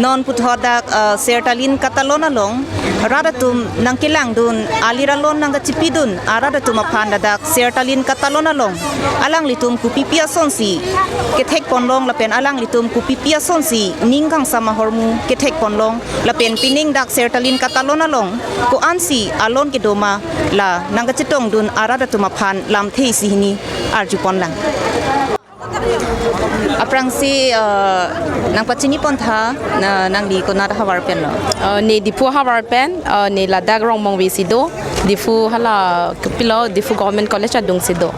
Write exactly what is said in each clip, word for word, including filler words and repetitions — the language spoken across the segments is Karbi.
Non puthot dak, uh, Sertalin Katalon along rat atum nangkelangdun, alir alon nangkachipidun arat atum aphan ladak Sertalin Katalon along alanglitum kopipi asonsi kethekponlong lapen alanglitum kopipi asonsi ning kangsam ahormu kethekponlong lapen pining dak Sertalin Katalon along ko-ansi alon kedo ma, la nangkachetongdun arat atum aphan lamthe isi hini arjuponlang. Aphrangsi, uh, nangpachinipontha, na, nangli konat ahavar pen lo? Uh, ne Diphu ahavar pen, uh, ne ladak Rongmongve si do, Diphu hala kopilo, Diphu Government College adung si do.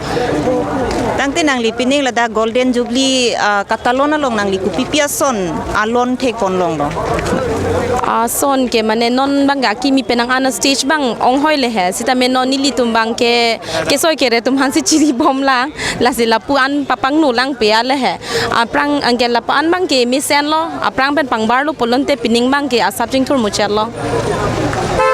Tangte nangli pining ladak Golden Jubilee, uh, Katalon along nangli kopipi ason alon thekponlong lo? Ason ke mane non abang ke akimi penang an stage abang onghoi le he. Sitame non nelitum abang ke kesoi kere atum aphansi chiribomlang. Lasi lapu-an papangno lang pe ale he. Aphrang anke lapu-an abang ke mesenlo, aphrang pen pangbarlo pulote pining abang ke asap chingthur muchotlo.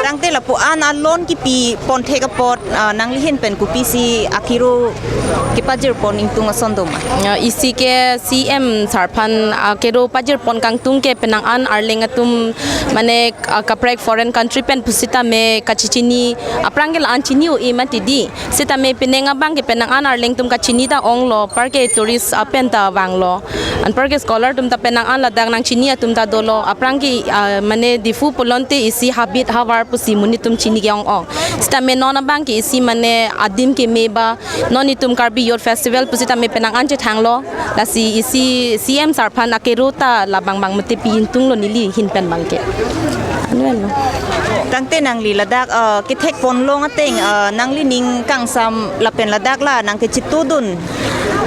Tangte lapu-an alon kipipon thek apot, ah, nangli ahin pen kopisi akero kepajirpon ingtung ason do ma? Ya, isi ke C M sir aphan akero pajirpon kangtung ke penang an arleng atum mane, ah, kaprek foreign country pen pusitame kachechini, aphrang ke la-an chini-o-e mati di. Sitame pining abang ke penang an arleng atum kachini ta onglo, anparke tourist apen ta vanglo. Anparke scholar atum ta penang an ladak nangchini atum ta dolo. Aphrang ke, ah, mane Diphu pulote isi habit havar pusi monit atum chini ke-ong-ong. Sitame non abang ke isi mane adim keme ba, non itum Karbi Youth Festival pusitame penang an chethanglo. Lasi isi C M sir aphan akero ta labang abang mate pi ingtunglo neli ahin pen abang ke. Anu anu. Tangte nangli ladak, eh, kethekponlong ateng, eh, nangli ning kangsam lapen ladak la nangkachetudun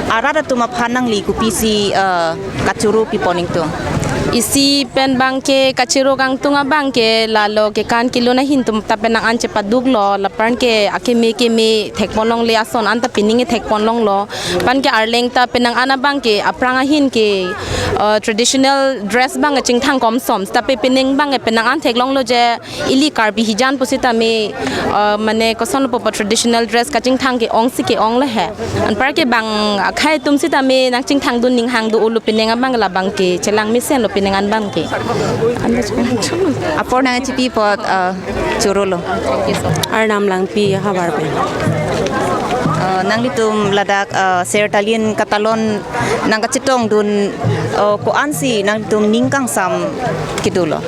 arat atum aphan nangli kopisi, eh, kachoro pipon ingtung? Isi pen abang ke kachoro kangtung abang ke lalo kekan kelun ahin atum ta penang an chepaduklo, la anparke akeme keme thekponlongle, ason an ta pining ke thekponlonglo. Anparke arleng ta penang an abang ke aphrang ahin ke, uh, traditional dress abang chingthang komsom. Tapi pining abang ke penang an theklonglo je ili Karbi hijan pusitame, uh, mane kosonlo pupo traditional dress kachingthang ke-ongsi ke-ong le he. Anparke bang akhei atum sitame nangchingthangdun ning hang do-olo, pining abang labang ke chelang mesenlo pining an abang ke. Apor nangchipi apot, uh, chorolo. Arnam Langpi ahavar pen. Uh, nanglitum ladak, uh, Sertalin Katalon nangkachetongdun, uh, ko-ansi nangtum ning kangsam kedolo?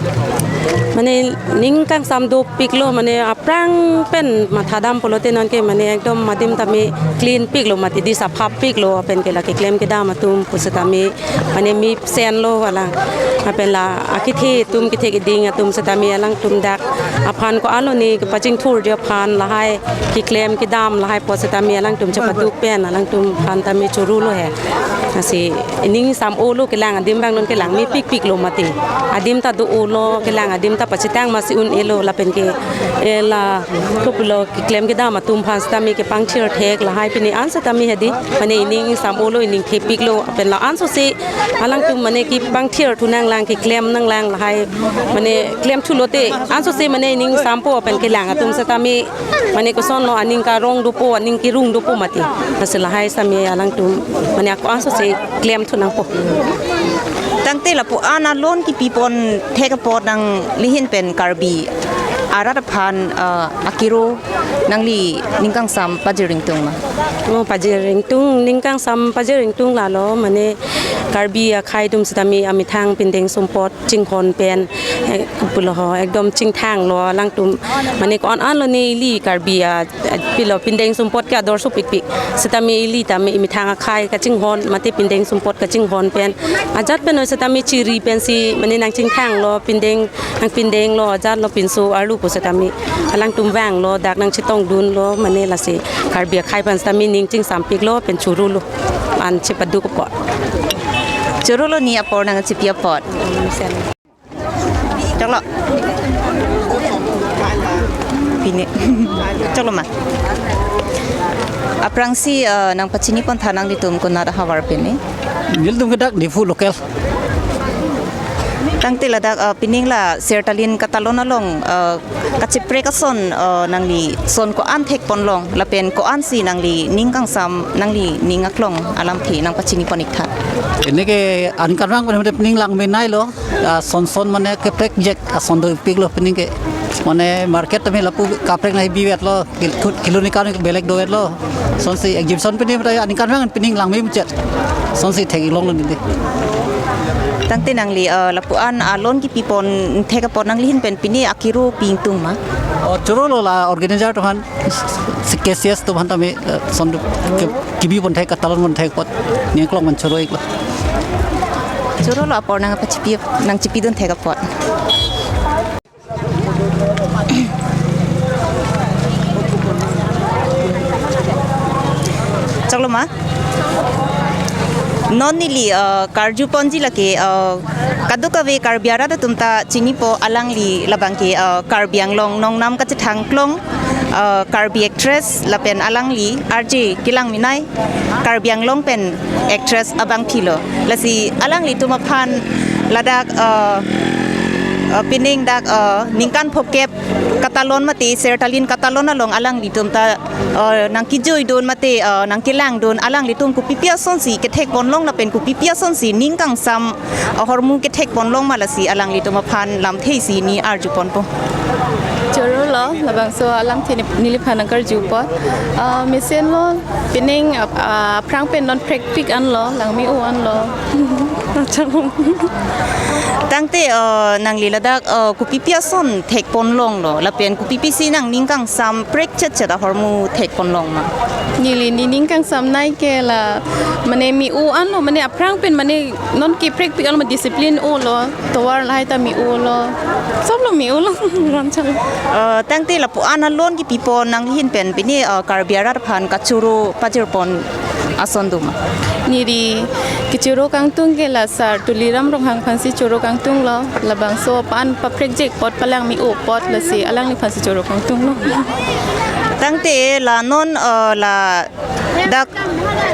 Mane ning kangsam dopiklo, mane aphrang pen mathadam pulote nonke mane ekdom adim tame clean piklo, mati di sapha piklo, lapen ke la keklem kedam atum pusitame mane mesenlo alang. Lapen la akethe atum, kethe keding atum sitame alangtum dak aphan ko-anlo ne kepachingthurji aphan lahai keklem kedam lahai pusitame alangtum chepaduk pen alangtum aphan tame chorolo he. Lasi ning sam-olo, kelang adim abang non kelang mepik piklo mati. Adim ta do-olo, kelang adim ta pachetang masi un-elo lapen ke, eh, la kopilo keklem kedam atum aphan sitame kepangthir thek lahai pini an sitame hedi. Mane ining sam-olo, ining thepiklo, lapen la-an sose alangtum mane kepangthir thu nanglang, keklem nanglang lahai, mane klem thulote an sose mane ining sampo lapen kelang atum sitame mane kosonlo aning karong dopo, aning kerung dopo mati. Lasi lahai sitame alangtum mane ako an sose klem thu nangpo. Tangte lapu-an alon kipipon thek apot nangli ahin pen Karbi arat aphan, uh, akero nangli ning kangsam pajir ingtung ma? Oh, pajir ingtung, ning kangsam pajir ingtung lalo, mane Karbi akhei atum sitame amethang pindeng sumpot chinghon pen, eh, pulo ho, ekdom chingthanglo alangtum, mane ko-an anlo ne ili Karbi a, eh, pilo pindeng sumpot ke ador sopikpik. Sitame ili tame imethang akhei kachinghon mate pindeng sumpot kachinghon pen ajat pen sitame chiri pensi mane nangchingthanglo, pindeng nangpindenglo, ajatlo pinso arlo pusitame alangtum vanglo, dak nangchetongdunlo, mane lasi Karbi akhei aphan sitame ning chingsampiklo pen chorolo, an chepaduk apot. Chorolo ne apor nangchipi apot. Choklo. Pine. Choklo ma. Aphrangsi, eh, nangpachinipontha nanglitum konat ahavar pen ne? Nelitum ke dak Diphu local. Tangte ladak, uh, pining la Sertalin katalon along, uh, kacheprek ason, uh, nangli son ko-an thekponlong lapen ko-ansi nangli ning kangsam, nangli ning aklong alamthe nangpachiniponik tha. Ini ke aningkanvang pen pining langmenailo, uh, son son mane keprekjek ason dopiklo pining ke. Mane market tame lapu kaprek nangbivetlo, kil-, kilo nikan belek dovetlo. Sonsi exhibition pining, aningkanvang pining langmemuchot. Sonsi theklonglo neli. Tangte nangli, uh, lapu-an alon kipipon thek apot nangli ahin pen pine akiro pi ingtung ma? Oh, chorolo, la organizer atum aphan, si K C S atum aphan tame, uh, son ke, kipipon thek, katalonpon thek apot ning aklong man choro-iklo. Chorolo apor nangpachipi, nangchipidun thek apot. Choklo ma? Non neli, uh, karjuponji lake, uh, kadokave Karbi arat atum ta chinipo, alangli labang ke, uh, Karbi Anglong nongnam kachethang klong, uh, Karbi actress lapen alangli R J kelang minai Karbi Anglong pen actress abangphilo. Lasi alanglitum aphan ladak, uh, uh, pining dak, uh, ningkan phokep katalon mate, Sertalin katalon along alanglitum ta, uh, nangkijuidun mate, uh, nangkelangdun, alanglitum kopipi asonsi kethekponlong lapen kopipi asonsi ning kangsam ahormu kethekponlong ma, lasi alanglitum aphan lamthe isi neli arjuponpo. Chorolo, labangso alamthe ne-, neliphan nangkarju apot. Ah, mesenlo, pining ap-, ah, aphrang pen non prekpik anlo, langme-o anlo. Tangte, ah, nangli ladak, ah, kopipi ason thekponlonglo, lapen kopipisi nangning kangsam prekchetchet ahormu thekponlong ma? Neli nening kangsam nai ke la, mane me-o anlo, mane aphrang pen mane non keprekpik anlo, discipline olo, tovar lahai ta me-olo. Soplo me-olo, ram chang. Eh, tangte lapu-an alon kipipon nangli ahin pen pine, eh, Karbi arat aphan kachoro pajirpon ason do ma? Neli kechoro kangtung ke la Sar Tuliram Ronghang aphansi choro kangtunglo, labangso pan paprekjek apot, palangme-o apot, lasi alangliphansi choro kangtunglo. Tangte la non, eh, ladak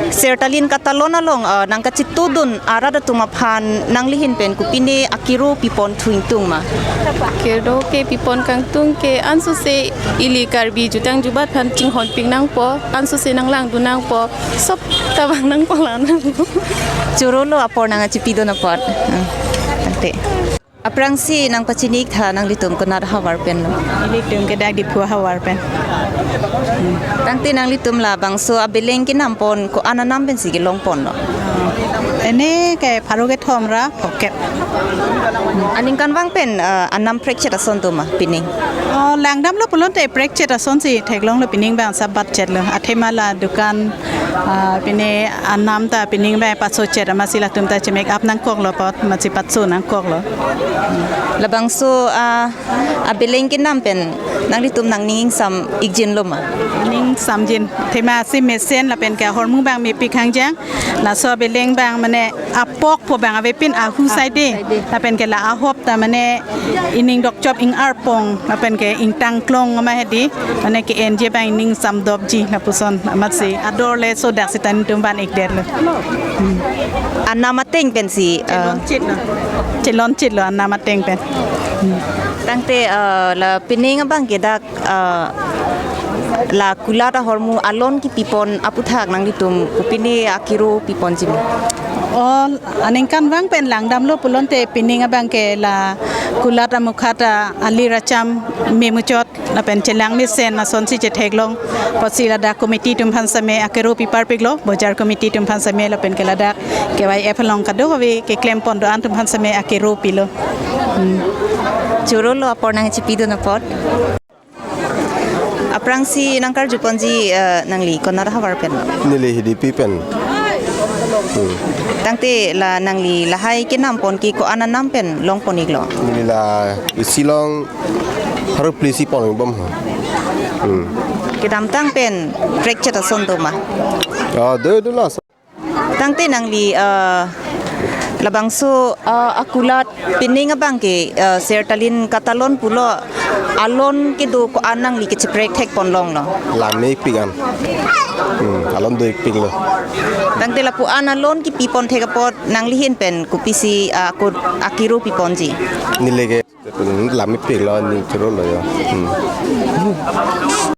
Sertalin katalon along, eh, nangkachitudun arat atum aphan nangli ahin pen kopine akiro pipon thu ingtung ma? Akiro ke pipon kangtung ke ansose ili Karbi jutang jubat aphan chinghonpik nangpo, ansose nanglangdun nangpo, sop ta vang nangpo, lang nangpo. Chorolo apor nangchipidun apot. Hmm. Tangte. Aphrangsi nangpachini-ik tha, nanglitum konat ahavar penlo? Nelitum ke dak Diphu ahavar pen. Tangte nanglitum labangso abeleng kenampon ko-an anam pensi kelongponlo? Ene ke pharo kethom ra phokep. Aningkanvang pen, eh, anam prekchet ason do ma pining? Oh, langdamlo pulote prekchet asonsi theklonglo, pining abang sabatchetlo. Athema la dukan, ah, pine anam ta pining abang patsochet, amatsi latum ta che-make up nangkoklo apot, amatsi patso nangkoklo. Labangso, ah, abeleng kenam pen nanglitum nangning ingsam-ikjinlo ma? Ningsamjin. Athema si mesen lapen ke ahormu abang mepik hangjang. Laso abeleng abang mane apokpo abang avepin ahu side. Side. Lapen ke la ahop ta mane ining dokchop ing-arpong, lapen ke ingtangklong ma hedi, mane ke-enji abang ining samdopji lapuson, amatsi ador le sodak sita netum van-ikdetlo. Hmm. Anam ateng pensi, eh, chelonchitlo. Chelonchitlo anam ateng pen. Hmm. Tangte, eh, la pining abang ke dak, eh, la kulat ahormu alon kipipon aputhak nanglitum kopine akiro piponji ma? Oh, aningkanvang pen langdamlo pulote pining abang ke la kulat amukha ta alir acham memuchot lapen chelang mesen asonsi chetheklong apotsi ladak committee atum aphan same akiro piparpiklo, bojar committee atum aphan same lapen ke ladak K Y F along kadokave keklempon do-an atum aphan same akiro pilo. Hmm. Chorolo apor nangchipidun apot. Aphrangsi nangkarjuponji, eh, nangli konat ahavar pen? Neli Hidipi pen. Hmm. Tangte la nangli lahai kenampon ke ko-an anam pen longpon-iklo? Neli la isi along pharo phli si pon-ikbom ho. Hmm. Kedamtang pen prekchet ason do ma? Ah, do, do la. Tangte nangli, eh, Labangso uh, akulat pining abang ke uh, Sertalin Katalon pulo alon kedo ko-an nangli kecheprek thek pon longlo. Lam me-ik pik an. Hmm, alon do-ik piklo. Tangte lapu-an alon kipi pon thek apot nangli ahin pen kopisi uh, ako akiro pi ponji. Neli ke lam me-ik piklo, ning churo lo yo. Hmm.